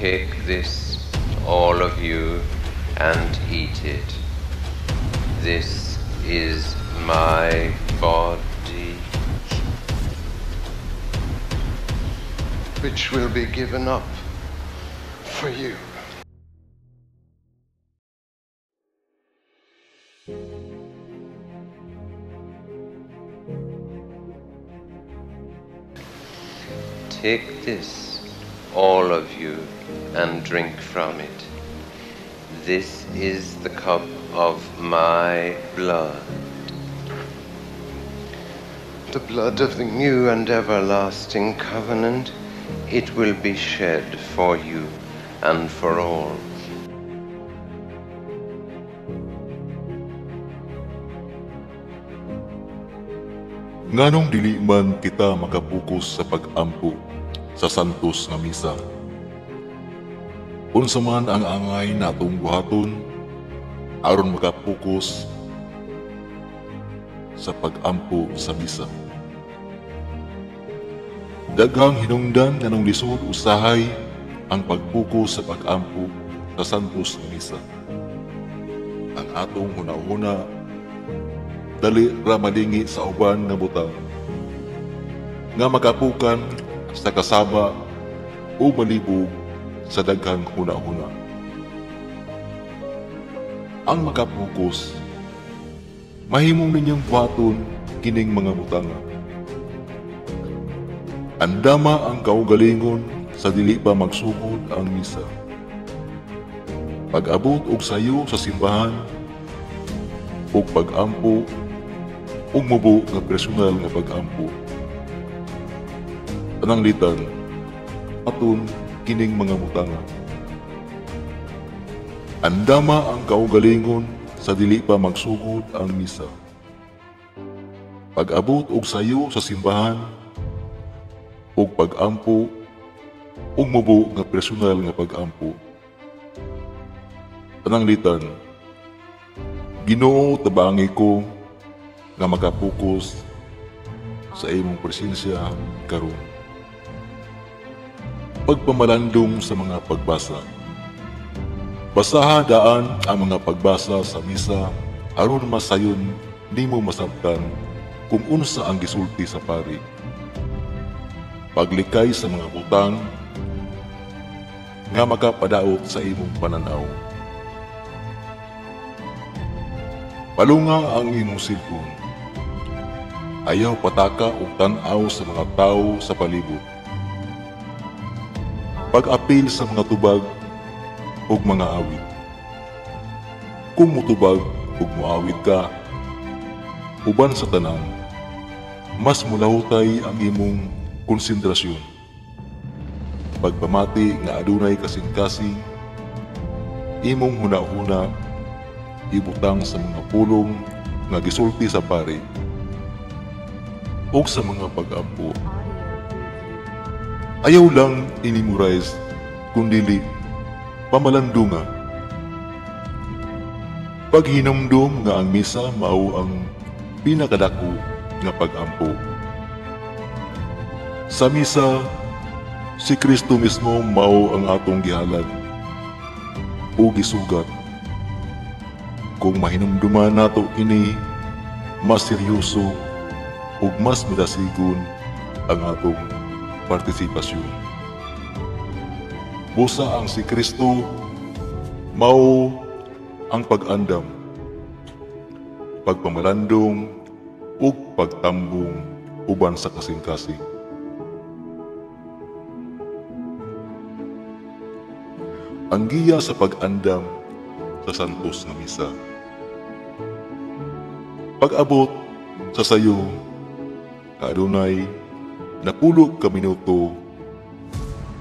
Take this, all of you, and eat it. This is my body, which will be given up for you. Take this, all of you, and drink from it. This is the cup of my blood, the blood of the new and everlasting covenant. It will be shed for you and for all. Nganong dili man kita makapokus sa pag-ampo sa Santos nga Misa? Unsa man ang angay natong buhaton aron makapokus sa pag-ampo sa misa? Daghang hinungdan nganong lisod usahay ang pagpokus sa pag-ampo sa Santos nga Misa. Ang atong hunahuna dali ra malingi sa uban nga butang nga makapukan sa kasaba o malibog sa daghang hunahuna. Ang makapokus, mahimong ninyong buhaton kining mga butanga. Andama ang kaugalingon sa dili pa magsugod ang misa. Pag-abot og sayo sa simbahan ug pag-ampo ug mubo nga personal nga pag-ampo. Pananglitan aton kining mga butanga. Andama ang kaugalingon sa dili pa magsugod ang misa. Pag-abot og sayo sa simbahan ug pag-ampo ug mubo nga personal nga pag-ampo. Pananglitan, Ginoo, tabangi ko nga makapokus sa imong presensya karon. Pagpamalandong sa mga pagbasa. Basaha daan ang mga pagbasa sa misa aron masayon nimo masabtan kung unsa ang gisulti sa pari. Paglikay sa mga butang nga makapadaot sa imong pananaw. Palunga ang imong cellphone. Ayaw pataka og tan-aw sa mga tawo sa palibot. Pag-apil sa mga tubag ug mga awit. Kung mutubag ug muawit ka, uban sa tanan, mas mulahutay ang imong konsentrasyon. Pagpamati nga adunay kasing-kasing, imong hunahuna ibutang sa mga pulong nga gisulti sa pari ug sa mga pag-ampo. Ayaw lang i-memorize kundili pamalandunga. Paghinumdum nga ang misa mao ang pinakadako nga pag-ampo. Sa misa, si Kristo mismo mao ang atong gihalad o gisugat. Kung mahinumduman nato ini, mas seryoso ug mas madasigon ang atong partisipasyon. Busa ang si Kristo mao ang pag-andam, pagpamalandong ug pagtambong uban sa kasing-kasing. Ang giya sa pag-andam sa Santos nga Misa. Pag-abot sa sayo, adunay 10 ka minuto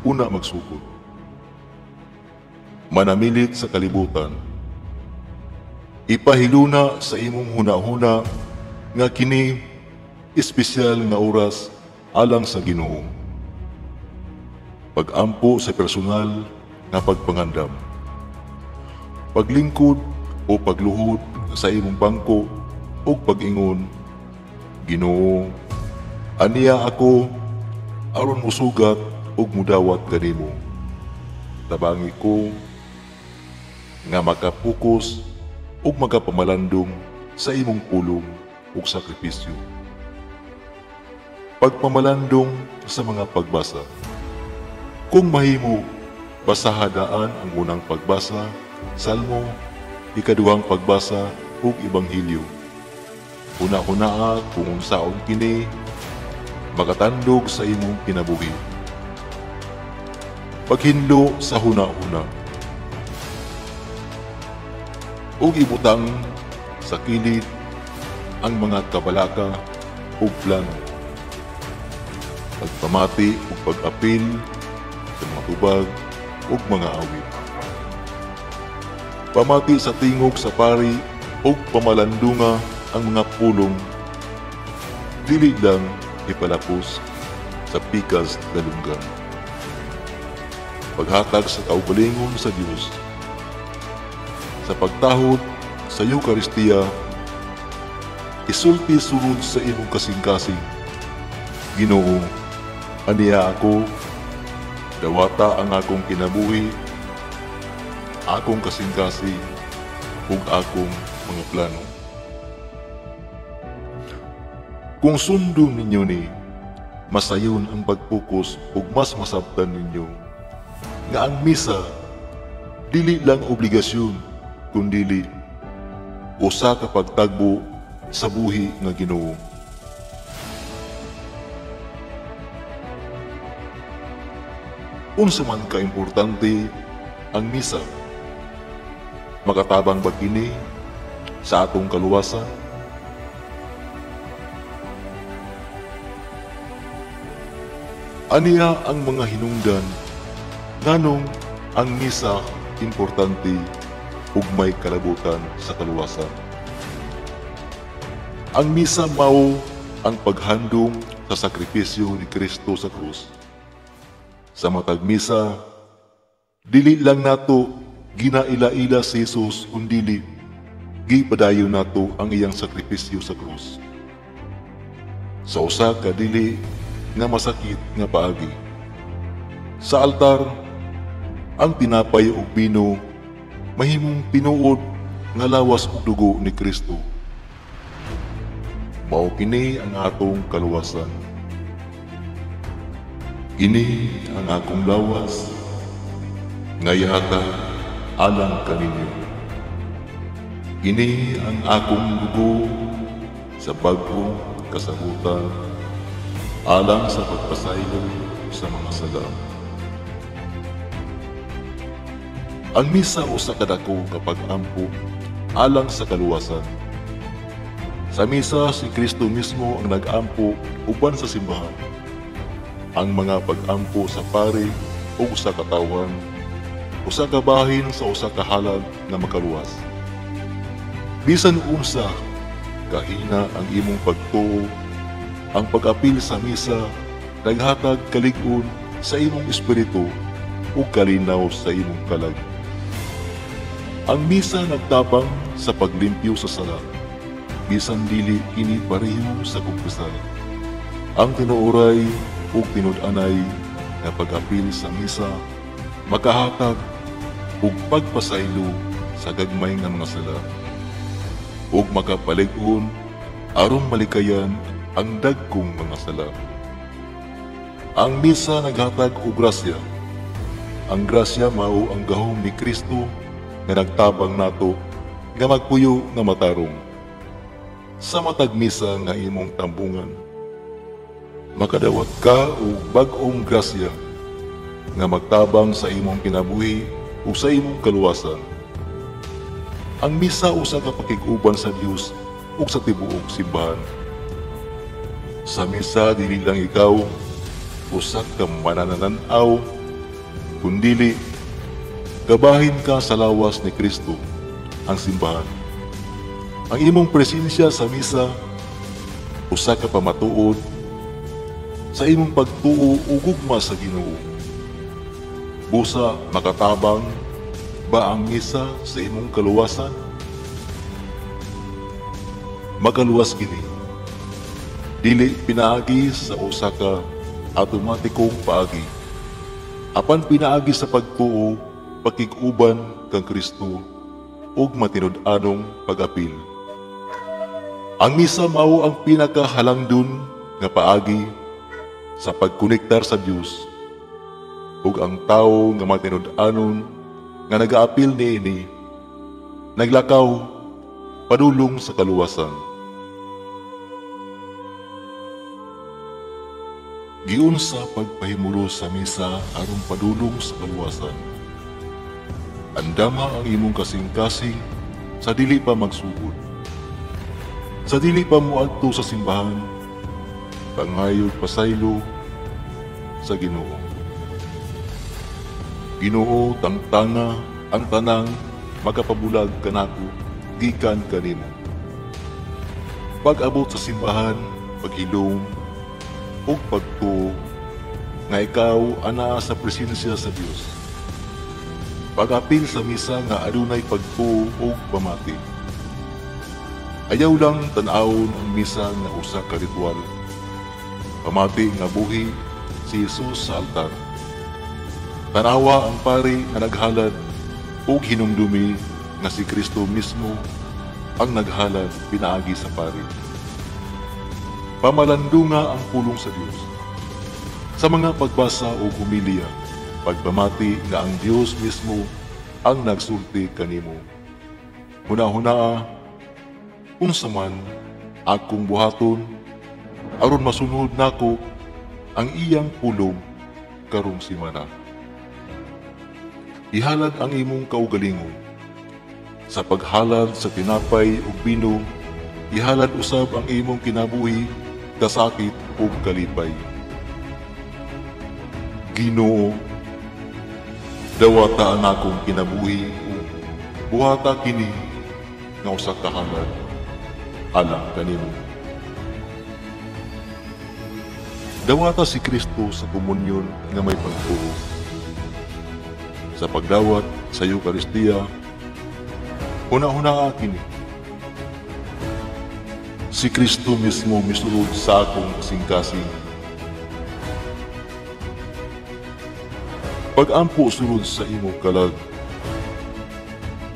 una magsugod. Manamilit sa kalibutan. Ipahiluna sa imong hunahuna nga kini espesyal nga oras alang sa Ginoo. Pag-ampo sa personal nga pagpangandam. Paglingkod o pagluhod sa imong bangko ug pag-ingon, Ginoo, aniya ako aron musugat ug mudawat kanimo. Tabangi ko nga makapokus ug makapamalandong sa imong pulong ug sakripisyo. Pagpamalandong sa mga pagbasa. Kung mahimo, basaha daan ang unang pagbasa, Salmo, ikaduhang pagbasa ug Ebanghelyo. Huna-hunaa kung unsaon kini makatandog sa imong kinabuhi. Paghinlo sa huna-huna. Ug ibutang sa kilid ang mga kabalaka ug plano. Pagpamati ug pag-apil sa mga tubag ug mga awit. Pamati sa tingog sa pari ug pamalandunga ang mga pulong. Dili lang ipalapos sa pikas dalunggan. Paghatag sa kaugalingon sa Dios. Sa pagtahod sa Eukaristiya, isulti sulod sa imong kasing-kasing. Ginoo, aniya ako, dawata ang akong kinabuhi, akong kasing-kasing, ug akong mga plano. Kung sundon ninyo ni, masayon ang pagpokus ug mas masabtan ninyo nga ang misa dili lang obligasyon kundili usa ka pagtagbo sa buhi nga Ginoo. Unsa man ka importante ang misa? Makatabang ba kini sa atong kaluwasan? Aniya ang mga hinungdan nganong ang misa importante ug may kalabutan sa kaluwasan. Ang misa mao ang paghandom sa sakripisyo ni Kristo sa krus. Sa matag misa, dili lang nato ginaila-ila si Jesus kundili gipadayon nato ang iyang sakripisyo sa krus. Sa usa ka dili nga masakit nga paagi. Sa altar, ang tinapay ug bino mahimong tinuod nga lawas ug dugo ni Kristo. Mao kini ang atong kaluwasan. Kini ang akong lawas nga ihatag alang kaninyo. Kini ang akong dugo sa bag-ong kasabutan alang sa pagpasaylo sa mga sala. Ang misa usa ka dako nga pag-ampo alang sa kaluwasan. Sa misa, si Kristo mismo ang nag-ampo uban sa simbahan. Ang mga pag-ampo sa pari o sa katawhan, usa ka bahin sa usa ka halad nga makaluwas. Bisan unsa kahina ang imong pagtuo, ang pag-apil sa misa naghatag kalig-on sa imong espiritu ug kalinaw sa imong kalag. Ang misa nagtabang sa paglimpyo sa sala, bisan dili kini pareho sa kumpisal. Ang tinuoray ug tinud-anay nga pag-apil sa misa makahatag ug pagpasaylo sa gagmay nga mga sala ug makapalig-on aron malikayan ang dagkong mga sala. Ang misa naghatag og grasya. Ang grasya mao ang gahom ni Kristo nga nagtabang nato nga magpuyo nga matarong. Sa matag misa nga imong tambungan, makadawat ka og bag-ong grasya nga magtabang sa imong kinabuhi ug sa imong kaluwasan. Ang misa usa ka pakig-uban sa Dios ug sa tibuok simbahan. Sa misa dili lang ikaw usa ka manananan-aw, kundili gabahin ka sa lawas ni Kristo, ang simbahan. Ang imong presensya sa misa usa ka pamatuod sa imong pagtuo ug gugma sa Ginoo. Busa makatabang ba ang misa sa imong kaluwasan? Makaluwas kini dili pinaagi sa usa ka automatikong paagi Apan pinaagi sa pagtuo, pakig-uban kang Kristo ug matinud-anong pag-apil. Ang misa mao ang pinakahalangdon nga paagi sa pagkonektar sa Dios, ug ang tawo nga matinud-anon nga nagaapil niini naglakaw padulong sa kaluwasan. Giunsa pagpahimulo sa misa aron padulong sa kaluwasan. Andama ang imong kasing-kasing sa dili pa magsugod. Sa dili pa moadto sa simbahan, pangayog pasaylo sa Ginoo. Ginoo, tangtanga ang tanang makapabulag kanako gikan kanimo. Pag-abot sa simbahan, paghilom ug pagtuo nga ikaw anaa sa presensya sa Dios. Pag-apil sa misa nga adunay pagtuo ug pamati. Ayaw lang tan-awon ang misa nga usa ka ritual. Pamati nga buhi si Jesus sa altar. Tanawa ang pari nga naghalad ug hinumdumi nga si Kristo mismo ang naghalad pinaagi sa pari. Pamalandunga ang pulong sa Dios. Sa mga pagbasa o humilya, pagpamati nga ang Dios mismo ang nagsulti kanimo. Hunahunaa, unsa man akong buhaton aron masunod nako ang iyang pulong karong simana. Ihalad ang imong kaugalingon. Sa paghalad sa tinapay ug bino, ihalad usab ang imong kinabuhi, kasakit ug kalipay. Ginoo, dawata ang akong kinabuhi ug buhata kini nga usa ka halad alang kanimo. Dawata si Kristo sa komunyon nga may pagtuo. Sa pagdawat sa Eukaristiya, huna-huna kini. Si Kristo mismo misulod sa akong kasing-kasing. Pag-ampo sulod sa imong kalag,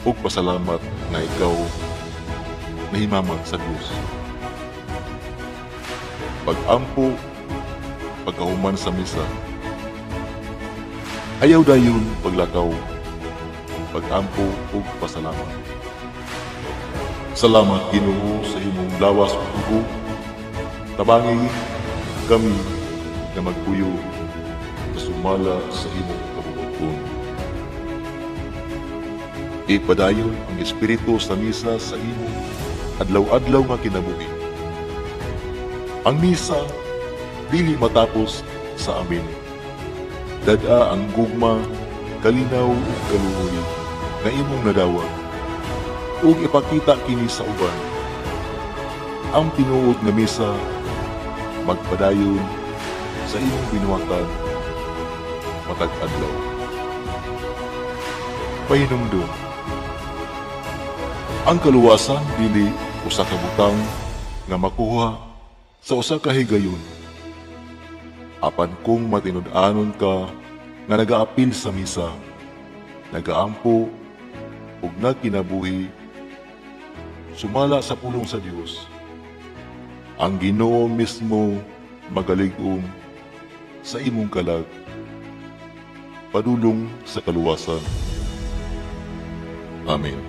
ug pasalamat nga ikaw nahimamag sa Dios. Pag-ampo, pagkahuman sa misa, ayaw dayon paglakaw, pag-ampo ug pasalamat. Salamat Ginoo sa imong lawas ug dugo. Tabangi kami nga magpuyo sa sumala sa imong kabubut-on. Ipadayon ang espiritu sa misa sa imong adlaw-adlaw nga kinabuhi. Ang misa dili matapos sa amin. Dad-a ang gugma, kalinaw ug kaluoy nga imong nadawat, ug ipakita kini sa uban. Ang tinuod nga misa magpadayon sa imong binuhatan matag adlaw. Pahinumdum, ang kaluwasan dili usa ka butang nga makuha sa usa ka higayon. Apan kung matinud-anon ka nga nagaapil sa misa, nagaampo ug nagkinabuhi sumala sa pulong sa Dios, ang Ginoo mismo magalig-om sa imong kalag padulong sa kaluwasan. Amen.